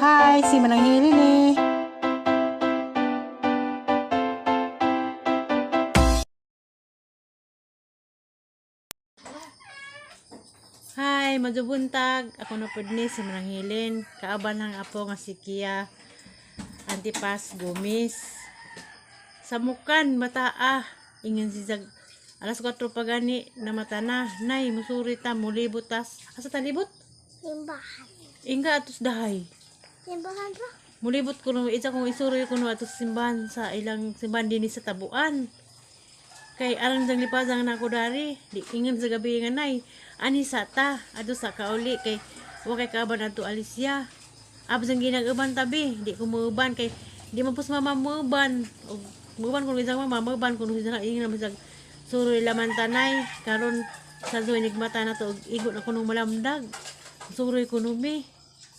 Hi, si Manang Hili ni. Hi, majubuntag. Ako na pud ni si Manang Hilin. Kaaban ang apo nga si Kia Antipas Gomez. Samukan mataa ingon si Zag alas 4 pa gani namata na. Nay, musuri ta mulibot tas. Asa ta libot? Simbahan. Inga atos dahay. Simbahan ba? Mulibot kuno isa kong isuroy kuno atos simbahan sa ilang simbahan dinhi sa Tabuan. Kay alang jang lipazang na ako dari, di ingon sa gabi nga nay, ani sa ta, adto sa kauli kay wa kay kaaban adto Alicia. Abos ang ginag-uban tabi, di ko muuban kay di man pus mama muuban. Og muuban kuno isang mama, muuban kuno isang ingon naman sa suroy laman tanay karon sa zoy nigmata na to og igo na kuno malamdag. Suroy kuno mi.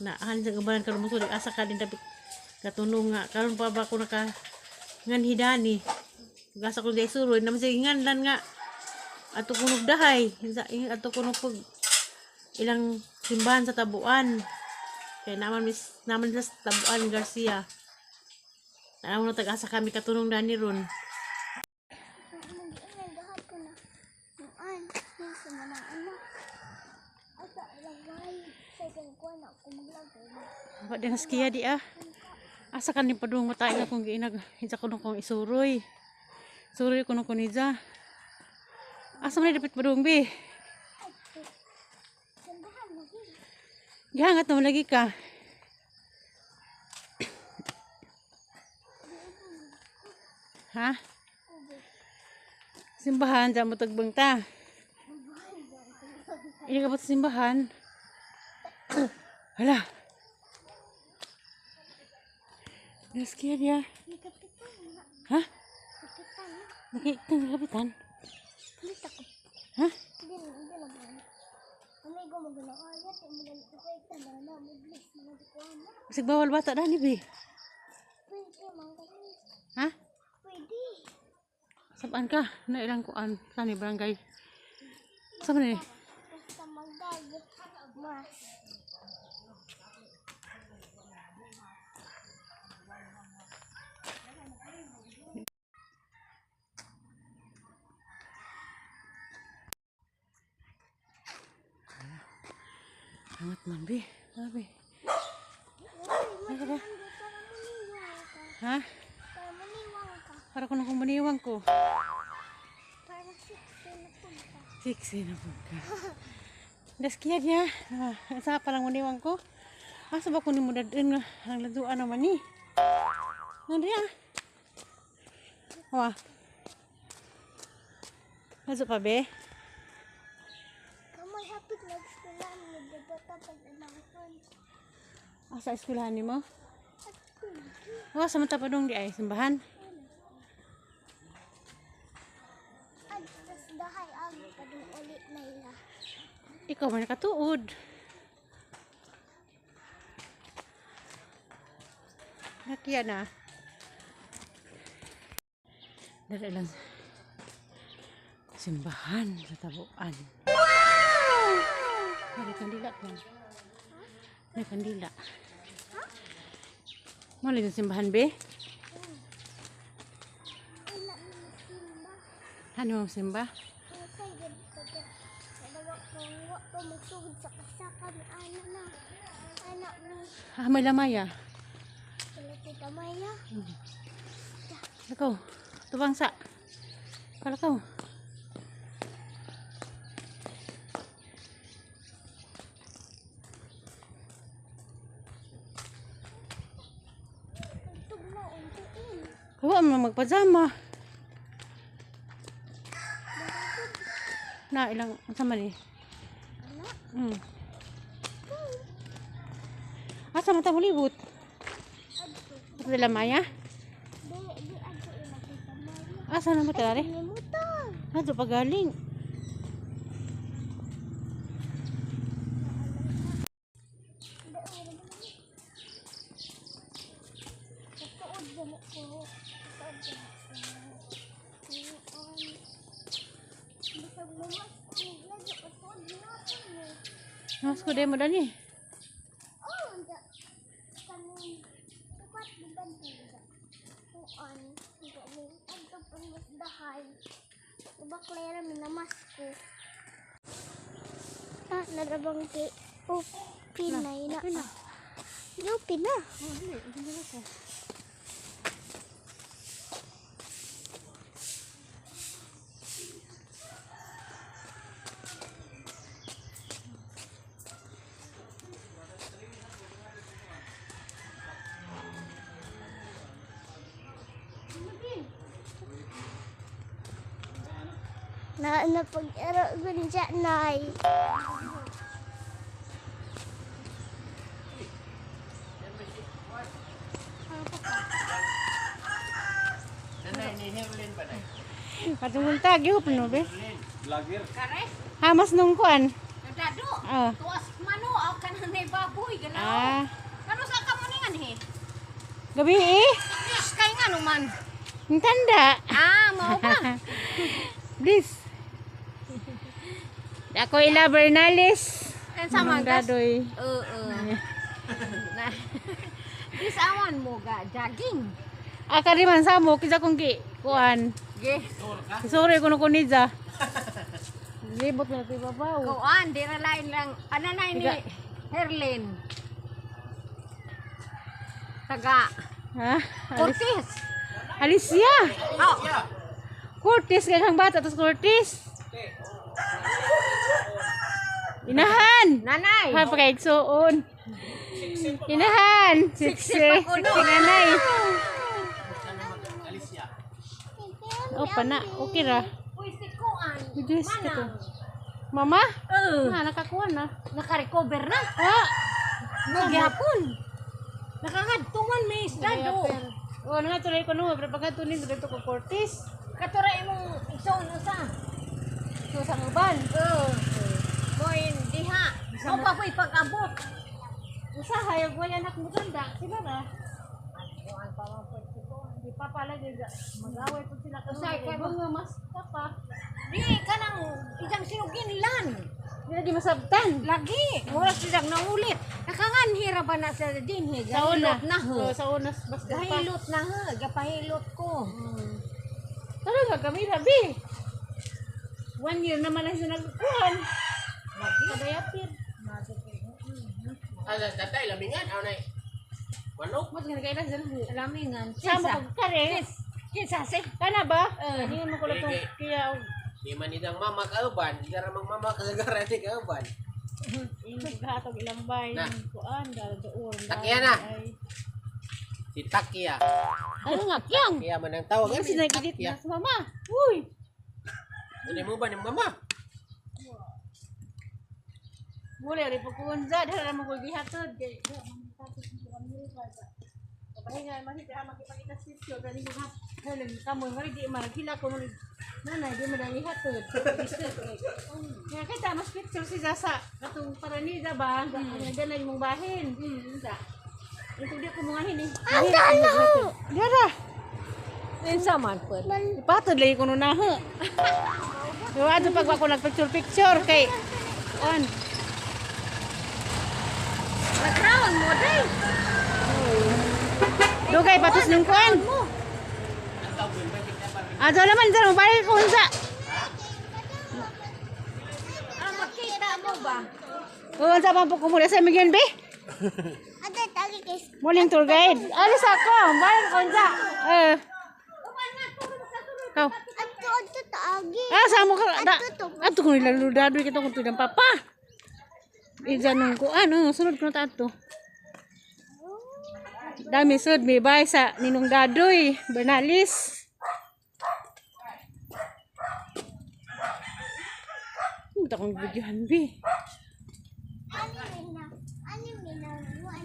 Na han sa uban karon mo suroy asa ka din dapat katunong nga karon pa ba ko naka nganhidani. Gasa ko dahil suroy naman sige nganlan nga ato kunog dahay sa ato kunog pag ilang simbahan sa Tabuan kay naman mis naman sa Tabuan Garcia. Tanaw na tag-asa kami katunong dani ron. Mag-ingay gahapon na. Muan, minsan na ng anak. Asa laway. Sa gangkuan na ako maglagay. Wa din skiya di ah. Asa kan ni padung matay nga kung giinag isa kuno kong isuroy. Suroy kuno ko niya. Asa man ni dapat padung bi? Simbahan lagi. Gihangat naman lagi ka. Ha? Simbahan, dyan mo tagbang ta. Hindi ka ba sa simbahan? Hala. Naskiya niya. May kapitan na. Ha? Kapitan na. Nakikita sa kapitan? Dito ko. Ha? Hindi na, hindi na ba? Amigo, magulakayat. Magulakayat na na. Mablis. Mga dikuan na. Bisag bawal bata dani bi. Pwede, mga ganun. Ha? Pwede. Sabaan ka? Na ilang kuan sa ni barangay. Sa man ni? Basta magdag. Mas. Angat man bi. Sabi. Uy, Ano ba? para maniwang ka. Ha? Para maniwang ka. Para kuno kong maniwang ko. Para 16 na punta. Sexy na po ka. Daskiya niya. Ah, sa pa lang maniwang ko. Asa ba kunin mo dadun nga ang laduan naman ni? Nandri ah. Wa. Aso pa be? Kamay hapit nag-eskwelahan, nagdadata pag anakon. Asa eskwelahan nimo? At kulagi. Wa sa mata pa dong di ay simbahan. At tas dahay agi pa dun ulit na ila. Ikaw man nakatuod. Nakiya na. Dali lang. Simbahan sa Tabuan. May kandila ko. May kandila. Mo yung simbahan be? Ila na magsimba. Ano ang simba? Ang kay ganito ka. Dalawa ko wa pa magsugod sa kasakan ana na. Anak ni Ah, may lamaya. sila Tita Maya. Lakaw. Tubang sa. Kalakaw. Tugna untiin. Kawa mo magpajama. Na ilang unsa man ni? Anak, Asa man ta molibot? adto. Asa sila maya? Di di adto ila Tita Maya. Asa na mo tari? Limutan. Adto pagaling. Tuod gani ko. Tuod gani ko. Tuon. Bisag mamas, lagi ko tuod na ako ni. Mas ko demo dani. Oh, da. Kan Tabuan. Galing. Adto pa dahay. Baklay ra minamas ko. Ah, narabang kay open na ina. Open na. Open na. Oh, dili, open na ko. Na na pag ero gunja nay. Nanay ni Herlin ba nay? Patumuntag, yun no be. Vlogger. Kare, Hamas nung kuan. nadado. Ah. Tuas mano aw kanang nay baboy ganaw. Ah, Kano sa ka mo ningan he? gabi eh. Yes, kay nga man. Ang tanda. Ah, mao ba? Please. Ako ila Bernales. Ang sa Manong magas. Dadoy. Oo. Na. Dis awan mo ga jogging. Ah, kari man sa mo kisa kong gi kuan. Ge. Sorry kuno ko niza. Libot na ti babaw. Kuan di ra lain lang ananay ni Tiga. Herlin. Taga Ha? Cortez. Alicia. Oh, Cortez kay kang bata tas Cortez. Inahan. Nanay. Ha pakaigsuon. Inahan. Siksi. Siksi pa kuno. Siksi nanay. Alicia. Oh, pana. Okay ra. Uy, si Kuan. Diyos ko to. Manang. Mama? Oo. Na, nakakuha na. Naka-recover na. Ah! Magyapon. Nakakadtuman may isda do. Oh, nga tuloy ko no, pero pagka tunin dito ko Cortez. Katura imong igsoon usa. So sa uban. Oo. Moy diha. Mo pa ko'y pag-abot. Usahay og way anak mo tanda, sila ra. Di pa pala mag-away pud sila karon. Usahay kay Kay mga mas ka pa. Di kanang isang sinugin lan. Di di masabtan. Lagi mura silang nangulit. Nakanganhira ba na sa dinhi? Sa una. Gahilot na ho. Oh, sa una basta pa. Gahilot na ho. Gapahilot ko. Tara nga kami rabi. One year naman na siya nagkuhan. Kadayapir. Ah, tatay lamingan aw nay. Manok. Mas nga kailan siya. Lamingan. Sama ko kare. Kinsa si? Kana ba? Ningon mo ko lang tong Sige. kaya og Di man idang mama kauban, di ra mang mama kasagaran ni kauban. ingog hatog ilang bay Na. kuan dal duor. Takya na. Si Takia. Ano nga kyang? Kaya man ang tawag Ano ani. si nagidit Takia. na sa mama? Uy. Ano mo ba ni mama? Mula rin pagkuhan za, dahil mo ko gihatod. Kay Pahinga man hita makipakita sa sityo gani ko ha. Hello, kamo ngari di man hila ko nun. Nanay di man gihatod. Kaya kita mas picture si Zasa katong paranida ba? Ang ganay mong bahin. Sa. Ito di ko mga hini. Ang dalo. Dara. Kinsa man po. Ipatod lagi ko nun na ho. Pero ato pag ako nagpicture picture kay on. Nag-round mo day. Dugay patos nung kuan. Mo. Ato naman dyan, mabalik ko unsa. Ah, makita mo ba? O unsa man po kumula sa Miguel be? Ate tagi kay Muling tour guide. Alis ako, balik ko unsa. Eh. Kaw. Adto adto taagi. Ah, sa mo ka. Da, ato ko nila ludadoy kita kung tudan papa. Ijan nung kuan, oh, sunod ko na ta ato. Dami sud may bay sa Ninong Dadoy, Bernales. Punta kong videohan, be. Ani mina. Ani mina wan.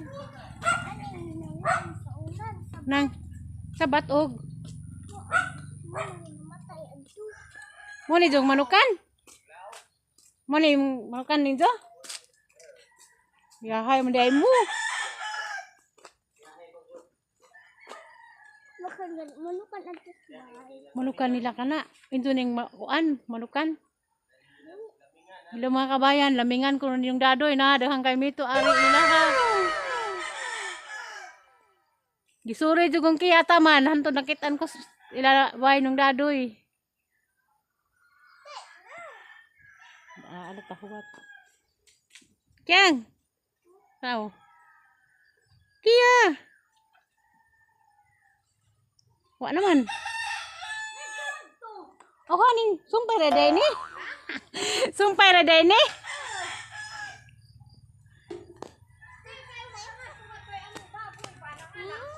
Ani mina wan sa ulan sa Nang sa batog. mo mo namatay adto. Mo ni jong manukan. Mo ni yung manukan ninjo. Yahay mo day mo. Makan manukan adto sa bahay. Manukan nila kana. Into ning kuan, manukan. Hello mga kabayan, lamingan ko nun yung dadoy na daghang kay mito ari nila ha. Gisuri jud kong kiyata man hantod nakitaan ko ila bahay nung dadoy. Ah, ano ta huwat. Kyang. Tao. Kia. Wa naman. Oh, aning sumpay ra day ni. Sumpay ra day ni.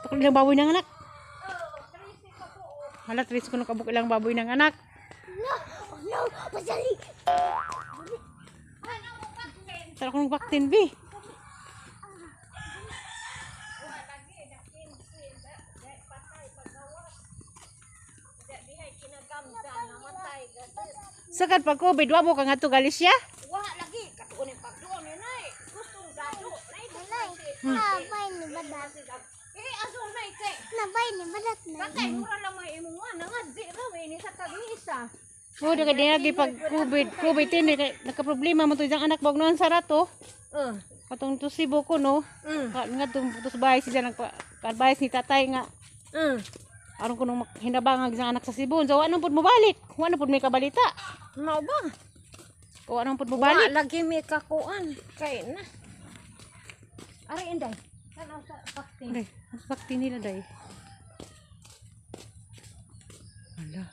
Tukol ilang baboy ng anak. Hala, tris ko nakabuk ilang baboy ng anak. No, oh no, pasali. Tara ko ng baktin, bi. Sagad pag COVID, wa mo ka nga to Galicia? Wa lagi katuon yung pagduon yun ay. Gustong gado. Nay, Nanay, nabay ni badat. Eh, aso na kay. Nabay ni badat na. Katay mura lang may imong wa nangadzi ra we ni sa kagisa. Oh, daga dinagi pag COVID, COVID tin kay nagka-problema mo to isang anak bag noon sa rato. Katong to Cebu ko no. Ka nga to sa bahay siya nagpa-advise ni tatay nga aron ko nung hinabangag isang anak sa Cebu. So, anong pud mo balik? Wa na pud may kabalita. Mao ba? O anong pud mo Wa balik? lagi may kakuan kay na. Ari inday. Tanaw sa bakti. Aray, ang bakti nila day. Ala.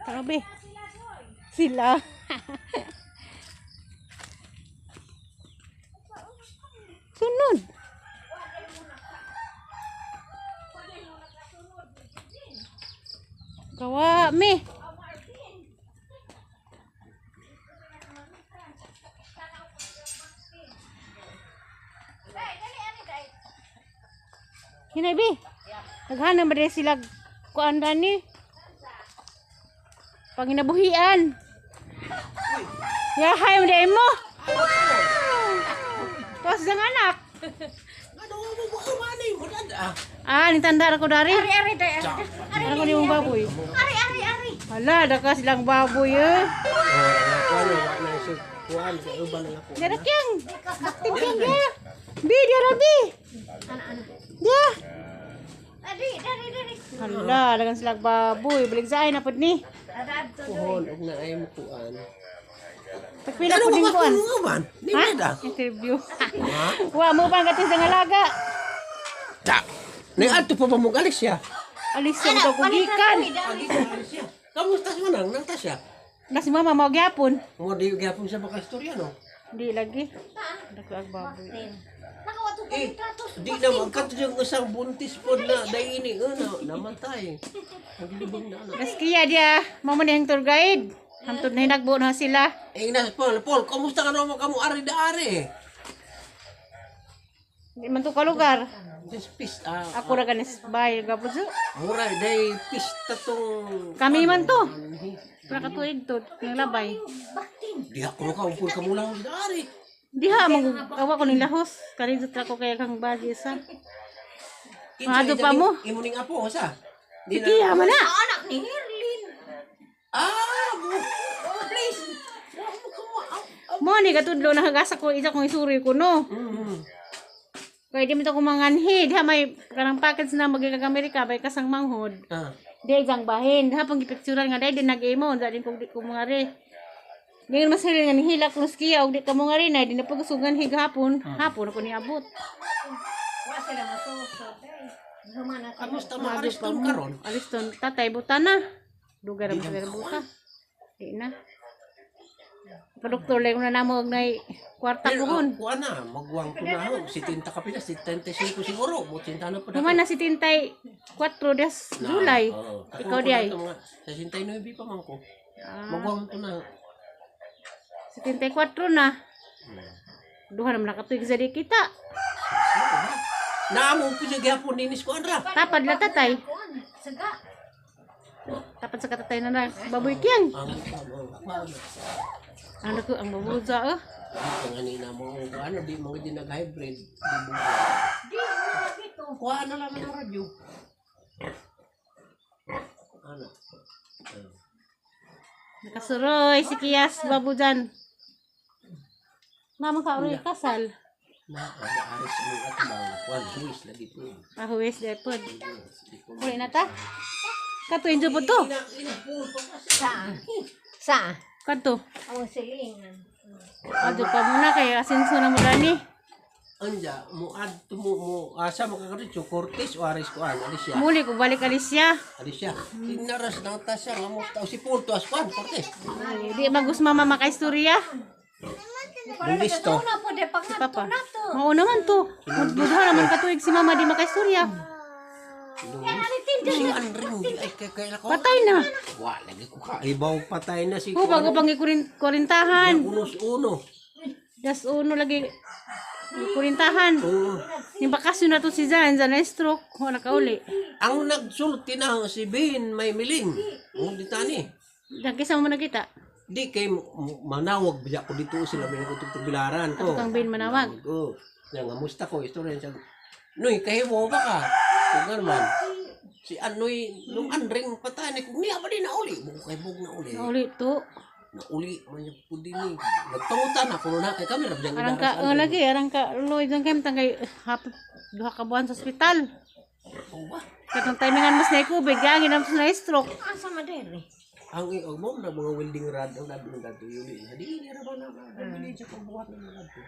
Tara be. Sila. Sunod. Kawa me. Hinay be. Naghanam ba din sila kuan dani? Panginabuhian. Yahay mo dahil mo. Tos ang anak. Ano mo mo kumanay mo dad ah. Ah, nitanda ko dari. Ari ari day. Ari Ano ko yung baboy? ari ari. Ari. Hala, daka silang baboy eh. Oh, kuan wa na sa kuan sa uban na ako. Dara kyang. Bakti kyang ya. Bi, dara bi. Ya. Ari dari dari. Hala, dagan silang baboy. Balik sa ay na pud ni. Adadto. Kuhon og na ay mo kuan. Tagpila pud ning kuan. Ano uban? Di Ha? ba da? Interview. Wa mo pa ang gatis ang alaga. Ta. Nay adto pa ba mo galis siya? Alis sa to kugikan. Alis siya. Kamusta siya nang nang ta siya? Na si mama mao gyapon. Mo di gyapon siya baka istorya no. Di lagi. Dako ang baboy. Nakawato pa Eh, ni tratos. di na magkato yung isang buntis po na daini ano, namatay. Naglibang na ano. Gaskiya dia, mamo ni ang tour guide. Hantod na hinagbo na sila. Eh, nas Paul, Paul, kamusta ka naman kamo ari da ari? Di man to kalugar. This pista. Ah, Ako ra ganis bay gapod so. mura day pista tong Kami man to. Pura ka tuig to, nang labay. Di ako ka umpol ka mula da ari. Diha mo awa ko ning lahos. Karin sa ko kay kang bagi sa. Kinsa Maado ija pa ning- mo. Imo ning apo sa. Di na. Kiya man na. Anak ni Herlin. Ah, oh, please. Wa mo ka mo. Mo ni katudlo na hagasa ko isa kong isuri ko no. Kaya di mo to kumanganhi. Diha may kanang package na magiging Amerika bay kasang manghod. Ah. Di isang bahin. Diha pang gipicturan nga dai di nag-imo. Unsa din kung di ko mga re. Ngayon mas nga nihilak ko skiya og di ka mo nga rin ay di na pagsugan higapon. Hapon ako niabot. Wa sila masusot. Humana Kamusta mo ariston karon? Aliston tatay buta na. Duga ra mo sila buta. Di na. Produktor lang na namo og nay kwarta Pero, kuhon. kuha na, magwang ko na ho. 70 ka pila, 75 siguro. Mo 70 na po Human na si Tintay 4 des July. Oo. Ikaw di ay. Ako mga 69 pa man ko. Ah, Magwang ko na. 74 na. Duha naman nakatuig sa di kita. Naamo po siya gyapon ninis ko anra. Tapad la tatay. Kuan, saga. Tapad sa katatay na na baboy kiyang. Ang ang Ano ko ang babuza oh. Ang anina mo ano di mo di nag-hybrid. Di mo. Di mo dito. Kuha na lang ang radyo. Ano? Nakasuroy si Kiyas babujan. Naman ka uri kasal. Na ada aris ang atbang kwan huwis lagi po. Ahuwes depod. Uli na ta. Kato injo po to. Sa. Sa. Kato. Ang silingan. Adto pa muna kay asenso na mo gani. Anja mo adto mo mo asa makakaritso Cortez o aris kuan Alicia. Muli ko balik Alicia. Alicia. Inaras na ta siya nga mo tao si Porto as kuan Cortez. Ay, di magus mama makaistorya. Bundisto. Na po de Si pangadto Papa. na to. Mao naman to. Mudbudha naman katuig si mama di makaistorya. Si Andring ay kay kay ko. Patay na. Wa lagi ko ka ibaw patay na si Oh, bago pang ikurintahan. Unos uno. Das uno lagi kurintahan. Oo. Yung bakasyon na to si Zan, Zan na stroke, wala kauli. Ang nagsulti na si Bin may miling. Ang ditani. Nagkisa mo nakita. Di kay manawag biya ko dito sila may nagutog bilaran ko. Ato kang Bin manawag. Oo. Nga ngamusta ko istorya siya. Noy kahiwo ba ka? Kung man. Si Anoy nung Andring patay ni kung niya ba di nauli. Buko kay bug nauli. Nauli to. Nauli man yung pudi ni. Nagpangutan ako na kay kami ra biyang Arang ka, oh, lagi, arang ka, Lloyd, ang kayong tangkay, hapit, 2 ka buwan sa ospital. Oo ba? Katong timingan mas na ikubig, gangin ang na stroke. Asa man dere? Ang iog mo na mga welding rod ang dado ng dado yun. Di ra ba na bili sa pagbuhat ng mga dado.